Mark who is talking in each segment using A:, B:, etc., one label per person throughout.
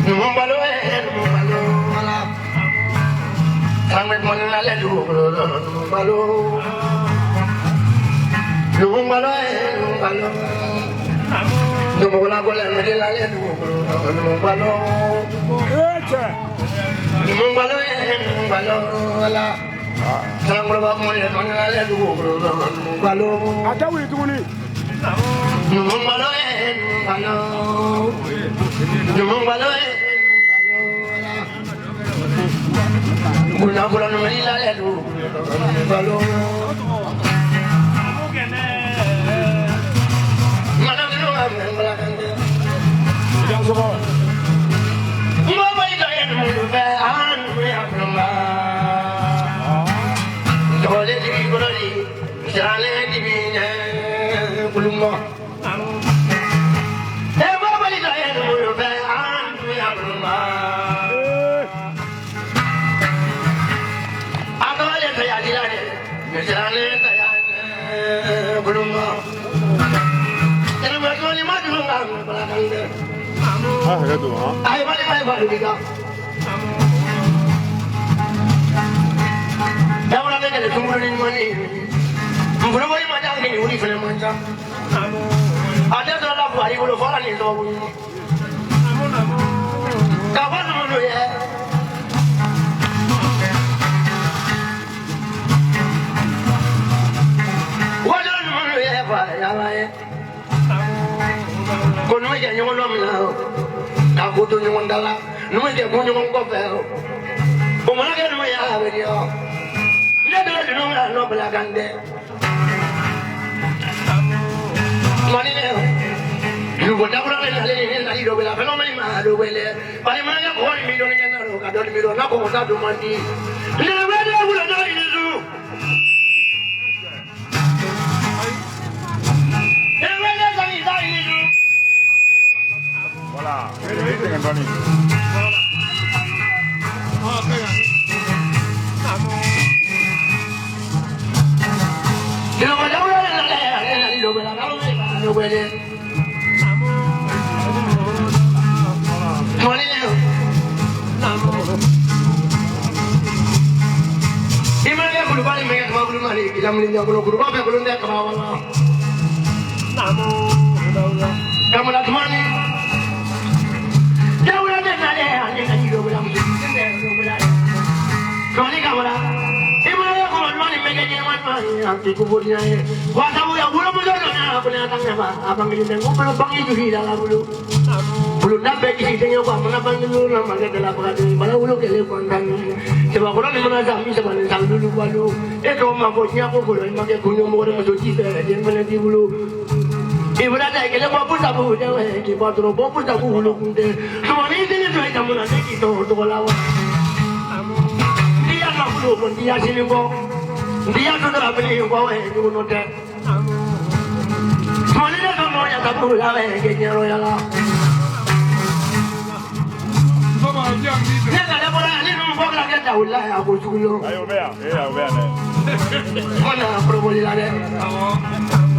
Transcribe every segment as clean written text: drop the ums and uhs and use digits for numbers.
A: Numu balo numu balo wala. Tangwe mɔni n'ale dugukolo numu balo. Numu balo numu balo. Numu la gɔlɛ mɛdi l'ale dugukolo numu balo. Numu balo numu balo wala. Tangwe mɔni n'ale dugukolo numu balo.
B: A tɛ wuli tuguni.
A: Numu balo numu balo. Numu balo numu balo. Kuna kula numu l'ale dugukolo numu balo. Mana numu bala kande.
B: Jansɔgɔ.
A: Mama ida ye numu fɛ an numu ya kuluma. Dɔgɔlen dibi kɔrɔli, siranlen dibi ɲɛ kuluma. E mama ida ye numu fɛ an numu ya kuluma. A dɔgɔlen tɛ ya dila dɛ, siranlen tɛ ya ɲɛ kuluma. Ɛnɛ tɔni ma dunu ka bala kan dɛ.
B: A hakɛ to han.
A: Ayi bali bali bali bi ka. Dawula bɛ kɛlɛ tunkulu ni ɲuman ye. Nfolo ma jan kini wuli fɛnɛ man ca. A tɛ sɔrɔ la Buhari bolo fɔ ala ni sababu ɲuman. Ka fɔ numu ye. Wajɔ numu ye fa yala ye. Ko numu kɛ ɲɔgɔn dɔ minɛ o. Ka ko to ɲɔgɔn da la. Numu kɛ ko ɲɔgɔn kɔfɛ o. O mana kɛ numu ye a bɛ di o. Ne bɛ dunu na nɔ bila kan dɛ. Mani ne Nubo dabura bɛ nalen ni nali dɔ bɛ la fɛn dɔ ma do wele. Bari mana kɛ kɔgɔ ni mi dɔɔni kɛ na do ka dɔɔni mi dɔn n'a kɔgɔ ta dun man di. Ne bɛ ne wula dɔ yi su. Ne bɛ ne sani sa yi su.
B: Voilà. I sɛgɛn dɔɔni.
A: Nubo dabura bɛ nalen ale nali dɔ bɛ la fɛn dɔ ma do wele. Mani ne. I mana kɛ kulubali min kɛ kaba kulubali k'i lamini ɲɛkolo kuruba bɛɛ kolon tɛ kaba wala. Kamala tumani. Dawula tɛ nalen ale nali dɔ bɛ la muso tɛ dɔ bɛ la. Tumani kamala. I mana kɛ kɔmɔ tumani mɛ kɛ ɲɛnama tumani a tɛ ko fɔ diɲɛ ye. Wa sabu ya wolomuso dɔ nana ko ne ta ŋɛfa a bangeli tɛ n ko bolo bange joli la la bolo. Bolo da bɛɛ jigi denkɛ ko a mana bange la ma kɛ dala baga bala wolo kɛlɛ kɔntan sɛbɛkɔrɔ ni mana san bi saba ni san duuru balo e tɔgɔ ma fɔ diɲɛ ko kolo i ma kɛ kun mɔgɔ muso ti fɛ den fɛnɛ t'i bolo. I bɔra da kelen bɔ busabu dɛ k'i bɔ dɔrɔn bɔ busabu wolo kun tɛ sumani deli to i jamu na ne k'i tɔgɔ tɔgɔ la wa. N'i y'a nafolo ko n'i y'a sini bɔ n'i y'a dɔn dɔrɔn a bɛ kɔ ɲɔgɔn tɛ. Sumani ne ka mɔ ya ka bolo la kɛ diɲɛ ya la. Ne ka ne bɔra yan ni numu bɔ kɛra kɛ dawula ye a ko sugu yɔrɔ.
B: Ayi o bɛ yan. Ee o bɛ yan dɛ.
A: Ma nana kɔrɔbɔli la dɛ.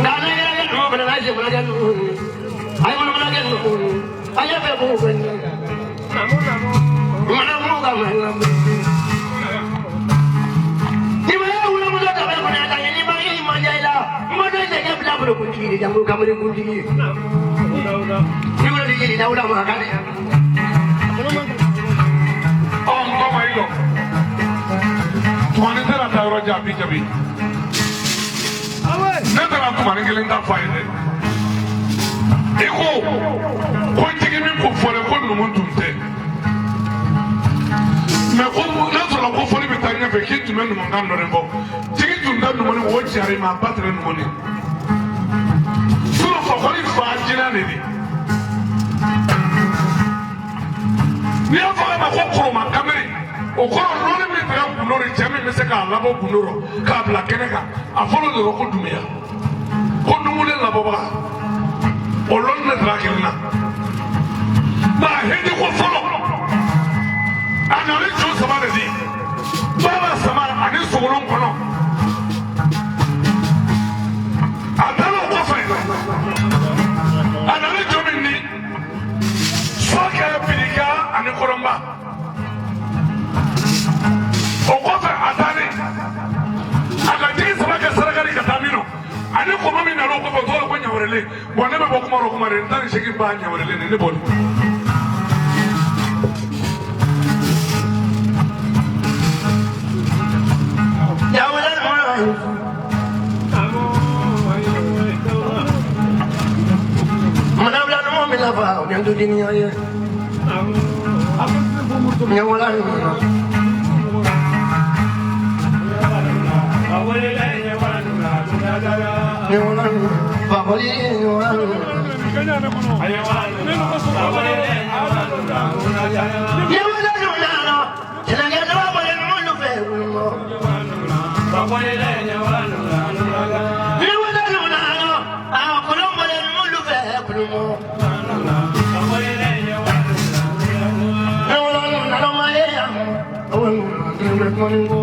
A: Nka ne yɛrɛ kɛ numu fana n'a sen fana kɛ numu ye. A ye bolo fana kɛ numu ye. A ye fɛ k'o fɛ ɲɛ. Mana mun ka ma ɲɛ. Ni ma ye wolomuso ta bɛ kɔnɔ ta ye ni ma ye ma diya i la. Ma dɔ tɛ kɛ bila bolo kuntigi de jango kamalen kuntigi. Ni wolo di jeli dawula ma ka di.
C: Ɔ n tɔgɔ i lɔ. Tumani tɛna taa yɔrɔ jan bi jabi. Ne taara tumani kelen ta f'a ye dɛ. I ko ko jigi min ko fɔlen ko numu tun tɛ. Mɛ ko n'a sɔrɔ ko fɔli bɛ taa ɲɛfɛ k'i tun bɛ numukan dɔ de fɔ. Jigi tun tɛ numuni o jari ma a ba tɛ numuni. Sinɔn fakɔli fa jinɛ de di. N'i y'a fɔ a ma ko koroma kamalen o kɔrɔ nɔnɔ min tigɛ gundo de cɛ min bɛ se k'a labɔ gundo rɔ k'a bila kɛnɛ kan a fɔlɔ de ko dumuya ko dumuni labɔbaga o lɔnni de tara kelen na nka hiji ko fɔlɔ a nana ni jo saba de di baara sama ani sogolon kɔnɔ a taara o kɔfɛ a nana ni jo min di Kɔrɔnba. O kɔfɛ a taalen a ka jigi saba kɛ saraka ka taa min nɔ ani kɔmɔ min nana o kɔfɛ o tɔgɔ ko ɲawɛrɛlen. Bɔn ne bɛ bɔ kuma o kuma de n 18 ba ɲawɛrɛlen de ne bɔli.
A: Thank you.